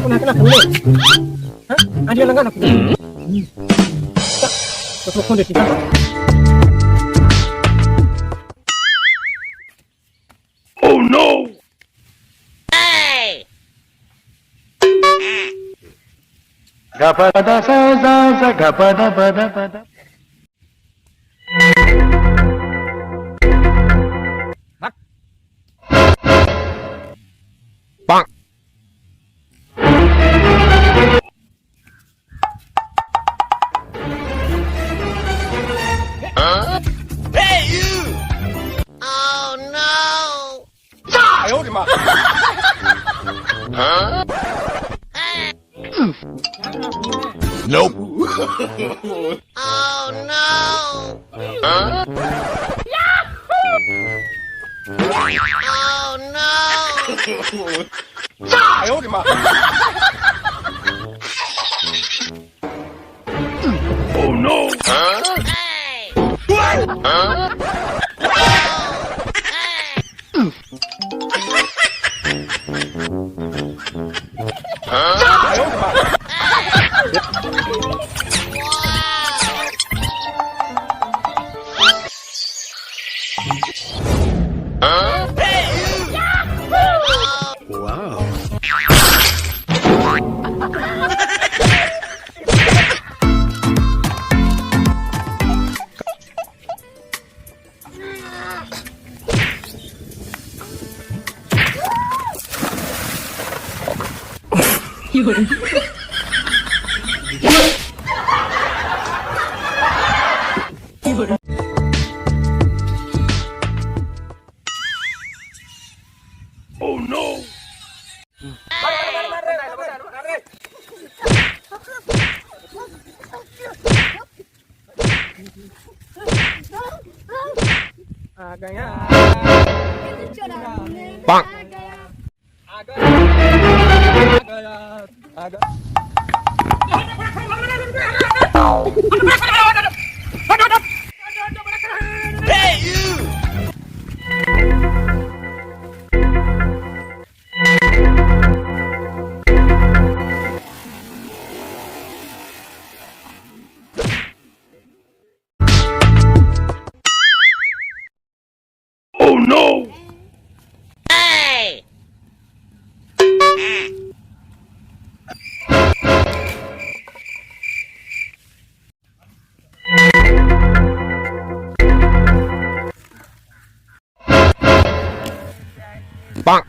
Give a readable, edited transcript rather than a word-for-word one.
ဟမ်အန်တီလငါနကူတော့ခွန်တယ်တိ Oh no! Gapada sa sa sa gapada pada pada. Bonk. Nope. Oh no! Oh no! आ गया Bonk. आ गया आ गया आ गया। Oh no! Bonk.